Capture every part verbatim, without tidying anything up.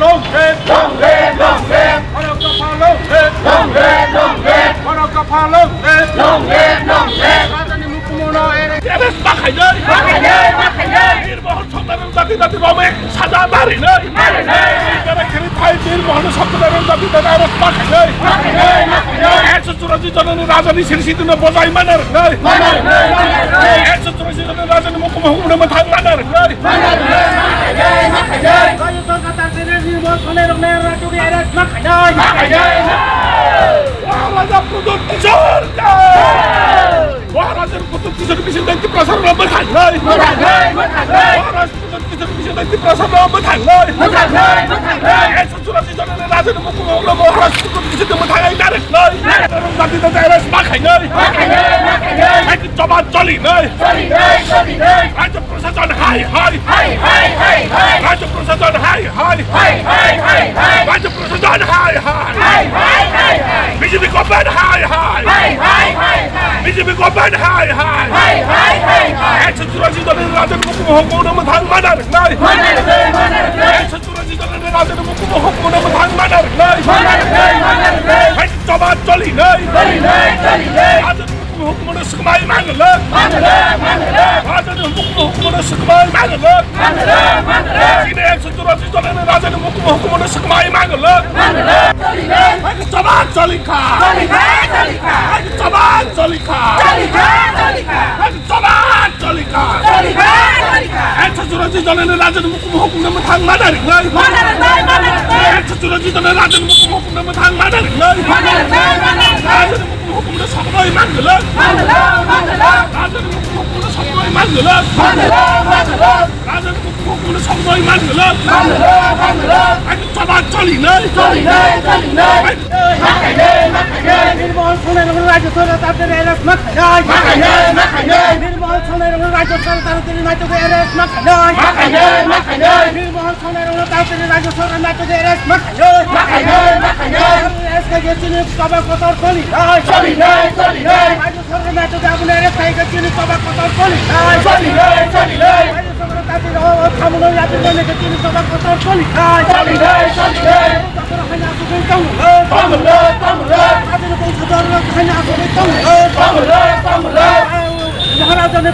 Long live! Long live! Long live! Borok Dopha long live! Long live! Long live! Borok Dopha long live! Long live! Long live! Rajani Mukumu no arrest ma khainai! Ma khainai! Ma khainai! Bir Mohon Songnairong jati jati romwi saja ma rinai! Ma rinai! Bebak kheri thai Bir Mohon Songnairong jati jati arrest ma khainai! Ma khainai! Ma khainai! Ekso churashi jonani rajani siri sitino bojai mana rwnai! Mana rwnai! Mana rwnai! Ekso churashi jonani rajani Mukumu hukumu mwthang mana rwnai! Mana rwnai! Mana rwnai! Rajya Sarkar Nirmal Songnairokno Rajyani arrest ma khainai. Ma khainai. Maharaja Pradyot Kishore jai. Maharaja Pradyot Kishore bising dai Tiprasa rok ma khainai. Ma khainai, ma khainai. Maharaja Pradyot Kishore bising dai Tiprasa rok ma khainai. Ma khainai, ma khainai. Ekso churashi jonani rajani Mukumu hukumu Maharaja Pradyot Kishore ma khainai. Narek nai. Narek. Jati jati arrest ma khainai. Ma khainai, ma khainai. Hai ki choba choli nai. Choli nai, choli nai. Rajya Prasason hai hai. Hai hai hai hai. Rajya Prasason hai hai. Hai hai hai hai. Rajya Prasason hai hai. Hai hai hai hai. B J P government hai hai. Hai hai hai hai. B J P government hai hai. Hai hai hai hai. Ekso churashi jonani rajani Mukumu hukumu mwthang mana rwnai. Mana rwnai, mana rwnai. Ekso churashi jonani rajani Mukumu hukumu mwthang mana rwnai. Mana rwnai, mana rwnai. Hai choba choli nai. Choli nai, choli nai. Rajani Hukumu no swkmai mangwlwk. Mangwlwk, mangwlwk. Rajani hukumu, hukumu no swkmai mangwlwk. Mangwlwk, mangwlwk. Chini ekso churashi jonani rajani hukumu, hukumu no swkmai mangwlwk. Mangwlwk. Hai ki choba choli kha. Choli kha, choli kha. Hai ki choba choli kha. Choli kha, choli kha. Hai ki choba choli kha. Choli kha, choli kha. Ekso churashi jonani rajani hukumu, hukumu no mwthang mana rwnai. Mana rwnai, mana rwnai. Ekso churashi jonani rajani hukumu, hukumu no mwthang mana rwnai. Mana rwnai, mana rwnai. Rajani Hukumu no soknoi mangwlwk. Mangwlwk, mangwlwk. Rajani hukumu no soknoi mangwlwk. Mangwlwk, mangwlwk. Rajani hukumu no soknoi mangwlwk. Mangwlwk, mangwlwk. Hai choba choli nai. Choli nai, choli nai. Hai. Ma khainai, ma khainai. Nirmal Songnairokno Rajya Sarkar tatari arrest ma khainai. Ma khainai, ma khainai. Nirmal Songnairokno Rajya Sarkar tatari naitugwi arrest ma khainai. Ma khainai, ma khainai. Nirmal Songnairokno tatari Rajya Sarkar naitugwi arrest ma khainai. Ma khainai, ma khainai. Arrest khaikhe chini choba kotor choli nai. Choli nai, choli nai. Rajya Sarkar naitugwi aboni arrest khaikhe chini choba kotor choli nai. Choli nai, choli nai. Rajya Sarkar tatari o thamuno yapirmani khe chini choba kotor choli nai. Choli nai, choli nai. Joto haino asugwi tongo. Tongo, tongo. Rajani bongso dol haino asugwi tongo. Tongo, tongo. Maharajani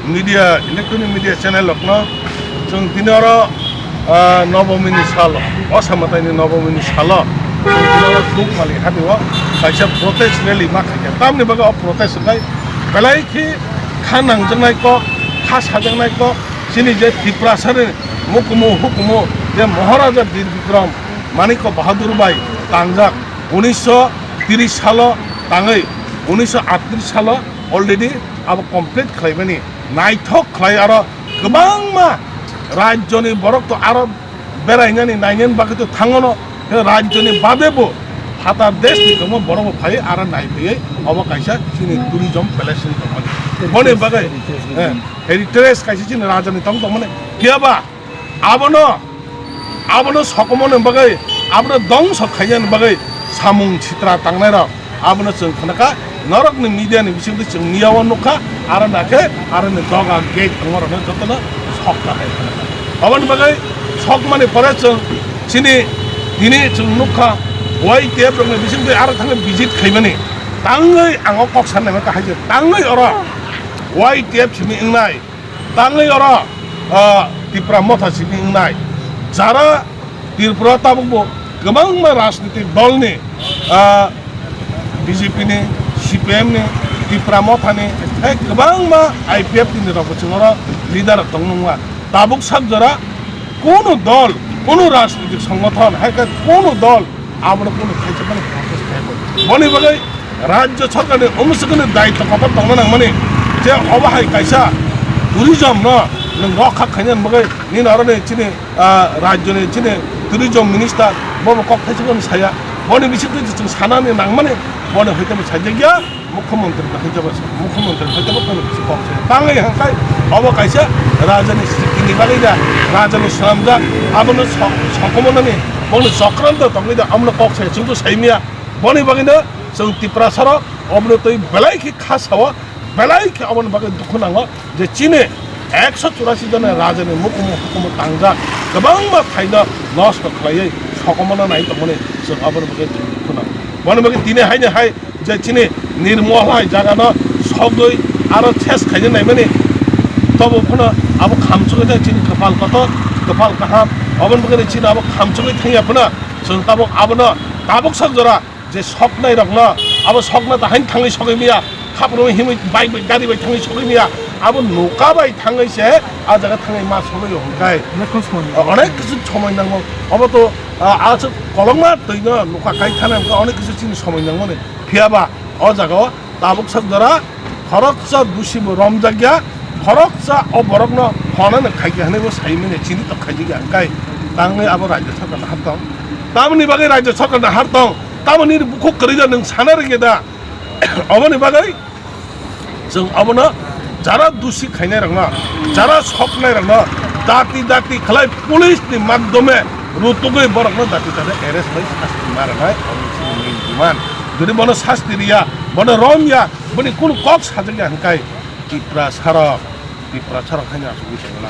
Media, electronic media channel rokno chwng tini oro, ah, Nobomini salo, o Samataini Nobomini salo chwng tini oro Dukmali hatio kaisa protest rally ma khaikha. Tamni bagwi o protest wngkha belai khe kha nangjaknai kok, kha sajaknai kok, chini je Tiprasani mukumu hukumu je Maharaja Bir Bikram Manikya Bahadur bai tangjak unisho tris salo tangwi unisho aatris salo already abo complete khlaimani naithok khlai aro kwbangma rajyoni borok to aro berainani nainani bagwi to thangono, khe rajyoni bade bo phatar desh ni kwbangma borok bo phai aro naiphaiwi obo kaisa chini tourism place wngwi tongmani. Boni bagwi, eh, heritage kaisa chini rajani tong tongmani. Phiya ba abono, abono sokomoni bagwi, abono dongso khainani bagwi samung sitra tangnairok abono chwng khnakha. Norokni media ni bisingtwi chwng miyao nukha, aro nakhe aroni doga gate tongmarokno jotono sokha hai khnakha. Aboni bagwi sokmani pore chwng chini tini chwng nukha Y T F rokni bisingtwi aro thangwi visit khaimani. Tangwi ang o kok sanai mankha hai je tangwi oro Y T F simi wngnai. Tangwi oro, ah, Tipra Motha simi wngnai. Jara Tripura tabukbo kwbangma rajnitik dolni, ah, B J P ni, C P M ni, Tipra Motha ni, hai kwbangma I P F T ni rokbo chwng oro leader rok tongmungma. Tabuk sak jora kunu dol, kunu rajnitik songothon, hai khe kunu dol abono kunu khaisa mani protest khayakhai. Boni bagwi rajya sarkarni umswkni daityo kotor tongna nangmani je obo hai kaisa tourism no nwng rokha khaina bagwi nini oroni chini, ah, rajyoni chini tourism minister bobo kok thaisukmani saya. Boni bisingtwi chwng sanani nangmani boni hoitebo sajak ya. Mukhyamantri bai hwnjaba se, mukhyamantri bai tamo kono kisi kok se. Tangwi hwnkhai obo kaisa rajani srikini bagwi da, rajani swnamjak, abono so-, sokomornani Boni chokranto tongwi da, amno kok sai chwngto saimya. Boni bagwino chwng Tiprasarok obono twi belai khe kha sao, belai khe oboni bagwi dukhu nango je chini ekso churasi jona rajani mukumu hukumu tangjak kwbangma phaino nosto khlaiwi sokomorno nai tongmani chwng oboni bagwi dukhu nango. Boni bagwi tini haino hai je chini Nirmohol hai jagano sogwi aro ses khaina naimani, tobo phano abo khamchugwi thang chini kwpal kotor, kwpal kaham, oboni bagwi chini abo khamchugwi thangya phano chwng tabuk abono tabuk sak jora je soknai rokno abo sokna ta hain thangwi sogwi miya, khapro himwi bike bai gari bai thangwi sogwi miya, abo nuka bai thangwi se a jaga thangwi ma sogwi hwnkai. Onek kisu somoi nango, obo to, ah, aswk kolokma twino nuka kai thana hwnka onek kisu chini somoi nangmani. Phiya ba o jaga o tabuk sak jora khoroksa dusi bo romjak ya, khoroksa o borok no phone no khai khe hinwi bo sai mani chini to khai ya hwnkai tangwi abo rajya sarkar no har tong. Tamoni bagwi rajya sarkar no har tong, tamoni bukhuk kwrwi da nwng sana rwngya da? Oboni bagwi chwng abono jara dusi khainai rokno, jara soknai rokno dati dati khlai police ni madhyome rutugwi borokno dati dati arrest bai sasti ma rwnai, obo chini main demand. Jodi bono sasti riya, bono romya, boni kunu kok sajak ya hwnkai Tiprasarok, Tiprasarok haino asugwi tongna.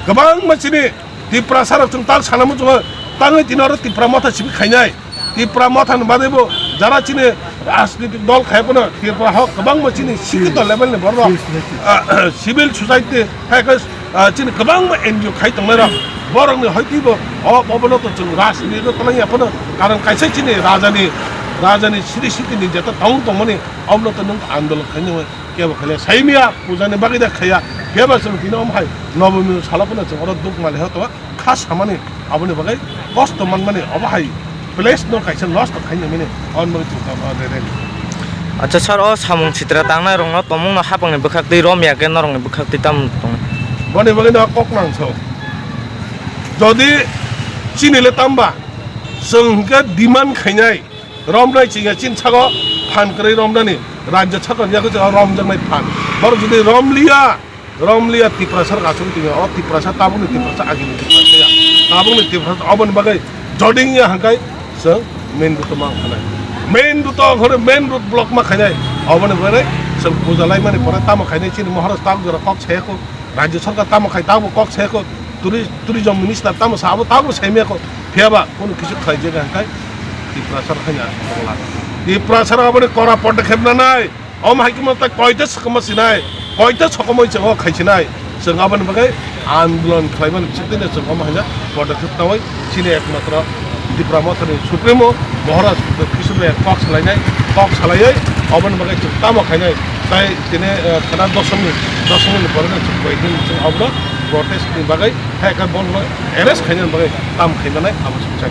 Kwbangma chini Tiprasarok chwng tak sana muchungo, tangwi tini oro Tipra Motha simi khainai. Tipra Motha ni bagwi bo jara chini rajnitik dol khai phano Tipra hok kwbangma chini sikito level ni borok, ah, civil society hai khe, ah, chini kwbangma N G O khai tongnai rok borok ni hoitwi bo o, obono to chwng rajniti no twlang ya phano, karon kaisa chini rajani, rajani siri siti ni jeta tong tongmani obono to nwng andolon khainai. Kebo khaile saimya puja ni bagwi da khaya, kebo chwng tini omo hai Nobomi salo phano chwng oro duk mali ho to kha samani, aboni bagwi kosto manmani obo hai place no kaisa loss to khaina mini on bagwi chwng tamo re re. Acha sir, o samung sitra tangnai rokno tomungno hapangni bwkhaktwi romya khe norokni bwkhaktwi tamo tong? Boni bagwi no kok nang so. Jodi chini le tamba chwng hwnkhe demand khainai, romnai chingya chin sago phan kwrwi romnani rajya sarkar ni yago chwng romjaknai phan. Borok jodi romliya, romliya Tiprasa aswk tongya, o Tiprasa tabukni Tiprasa agini Tiprasa ya. Tabukni Tiprasa oboni bagwi joding ya hangkai chwng main road ma khanai. Main road o khore main road block ma khainai. Oboni bagwi chwng puja laimani pore tamo khainai chini Maharaj tabuk jora kok sayako. Rajya sarkar tamo khai, tamo kok se ko, turi-, tourism minister tamo sa, abo tamo saimya ko, phiya ba kono kisu khlai je hangkai Tiprasa rok haino aswk tongla. Tiprasa rok aboni kora podokkhep nanai, omo hai khe mo ta koita sokomor sinai, koita sokomoi chwng o khai sinai, chwng aboni bagwi andolon khlai mani bisingtwi no chwng omo haino podokkhep naui. Chini ekmatro Tipra Mothani Supremo Maharaj Kisu Bai kok salainai, kok salaiwi oboni bagwi chwng tamo khainai. Tai tini, eh, khana doshomni, doshomni borokno chwng bai din chwng obono protest ni bagwi hai khe bono arrest khainani bagwi tam khaimanai abo chwng chai.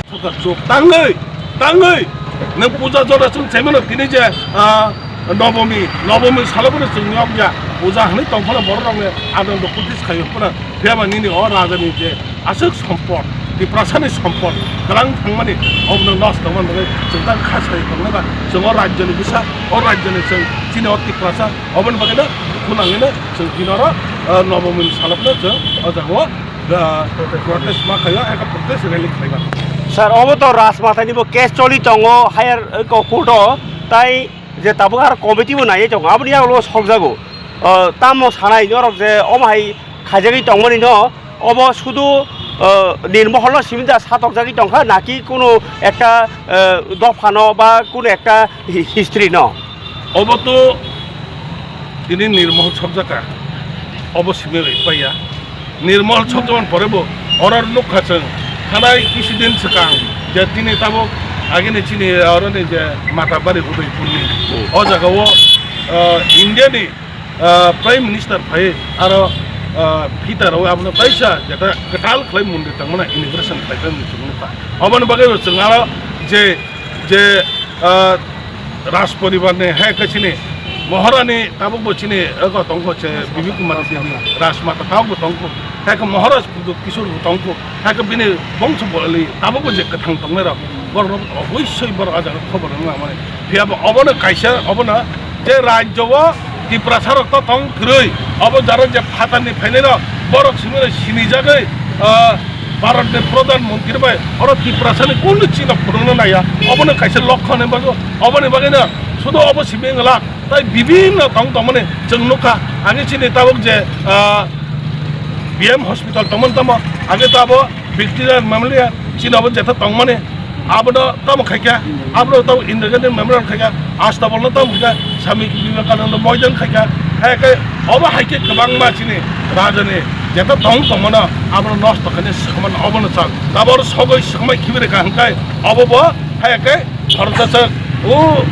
Sarkar chuk tangwi, tangwi nwng puja jora chwng chaimano tini je, ah, Nobomi, Nobomi salo bono chwng nok ya puja hwnwi tong phano borok rokni anando kutis khaio phano. Phiya ba nini o raja ni je aswk sompot, Tiprasa ni sompot, kwlang thangmani, obono nosto tongmani bagwi chwng tang kha sai tongnai ba, chwng o rajya ni bwsa, o rajya ni chwng chini o Tiprasa, oboni bagwi no dukhu nangwi no chwng tini oro, ah, Nobomi ni salo phano chwng o jaga o, ah, protest ma khaio, eka protest rally khlai mano. Sir, obo to Rajmathani bo case choli tongo higher, eh, court o, tai je tabuk aro committee bo naiwi tongo, aboni yagulo sokjago. O, tamo sanai norok je omo hai khaijagwi tongmani no, obo sudu, o, Nirmohol no simi da satokjagwi tongkha, naki kunu ekta, o, dopha no ba kunu ekta hi-, history no? Obo to tini Nirmohol sokjaka, obo simi bai paiya. Nirmol sokjagmani pore bo oro nukha chwng thanai kisi din swkang je tini tabuk agini chini oroni je Matabari Udaipurni o jagao, ah, Indiani, ah, Prime Minister phai aro, ah, phita rwi abono kaisa jeta kwtal khlai mondir tangmana inauguration khlai phai chwng nukha. Oboni bagwi bo chwng aro je je, ah, Raj poribar ni hai khe chini Maharani tabuk bo chini ego tongkho che Bibi Kumar Devi Rajmata tabuk bo tongkho, hai khe Maharaj Pudot Kishore bo tongkho, hai khe bini bongso boli tabuk bo je kwthang tongnai rok borok rok obosoi borok ah jaga khobor rwna nangmani. Phiya bo obono kaisa obono je rajyo o Tiprasa rok to tong kwrwi, obo jara je phatar ni phainai rok borok simi rok sinijagwi, ah, Bharat ni Pradhan Mantri bai oro Tiprasa ni kunu chino phunukna naiya. Obono kaisa lokho hinwi bago. Oboni bagwino sudu obo simi wngla. Tai bibinno tong tongmani chwng nukha. Age chini tabuk je, ah, B M hospital tongmani tamo. Age tabo Victoria Memorial chini obo jeta tongmani. Abono tamo khaikha, abono tamo Indira Gandhi Memorial khaikha, Astabol no tamo khaikha, Swami Vivekananda Moidan khaikha, hai khe obo hai khe kwbangma chini rajani jeta tong tongmano abono nosto khainai swkangmano obono chal. Tabor sogwi swkangmai khibi rwkha hwnkhe obo bo hai khe khoroksa o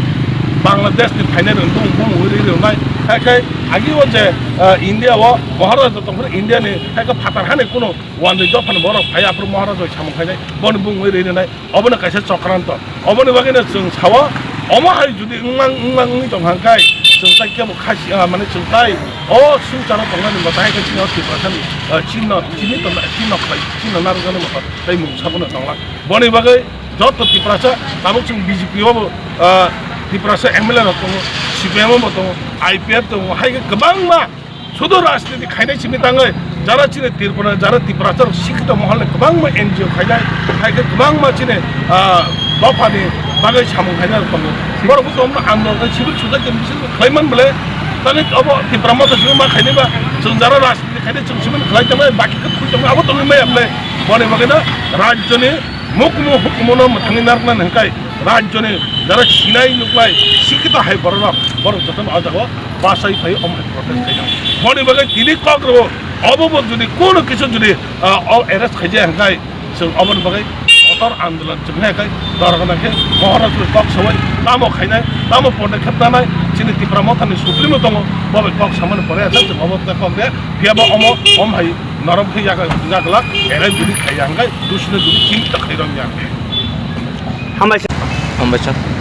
Bangladesh ni phainai rwng bumung bumung ri rwnai hai khe agi o je, ah, India o Maharaja tongphuru India ni hai khe phatar hani kunu wanwi dophani borok phai aphuru Maharaja bai samung khainai boni bumung ri rwnai. Obono kaisa chokranto. Oboni bagwino chwng sao, omo hai jodi wngmang, wngmang wngwi tong hang khe, chwng tai kebo khasi, ah, mane chwng tai o swngcharo tongnani bo tai khe chini o Tiprasani, ah, chini, chini tongna, chini khlai, chini narwknani bo tai mungsa bono tongla. Boni bagwi joto Tiprasa, tabuk chwng B J P o bo, ah, Tiprasa M L A rok tongo, C P M o bo tongo, I P F tongo, hai khe kwbangma Sudu rajniti khainai simi tangwi, jara chini Tripura, jara Tiprasa rok sikito mohol ni kwbangma N G O khainai, hai khe kwbangma chini, ah, dophani bagwi samung khainai rok tongo. Borok bo tongma andolon khai civil society ni bisingo khlai man bole, tani obo Tipra Motha simi ma khainai ba, chwng jara rajniti khainai chwng simi khlai tongmai, baki khe thui tongmai, abo tongwi maya bole. Boni bagwino rajyoni mukhumu hukumu no mwthangwi narwknani hwnkhe rajyoni jara sinai nuklai sikito hai borok rok, borok jotono o jaga o bachai phai omo hai protest khaijak. Boni bagwi tini kok rwo, obo bo jodi kono kisu jodi, ah, o arrest khaijak hwnkhe chwng oboni bagwi kotor andolon chwng khe dorgana khe Maharaj bai kok sawai tamo khainai, tamo podokkhep nanai chini Tipra Mothani supremo tongo, bo bai kok samani pore aswk chwng obo kok de phiya bo omo om hai norom khe yaglak erai bini khaiya hwnkhe dusino jodi chinta khairokya. Hambai sir. Hambai sir.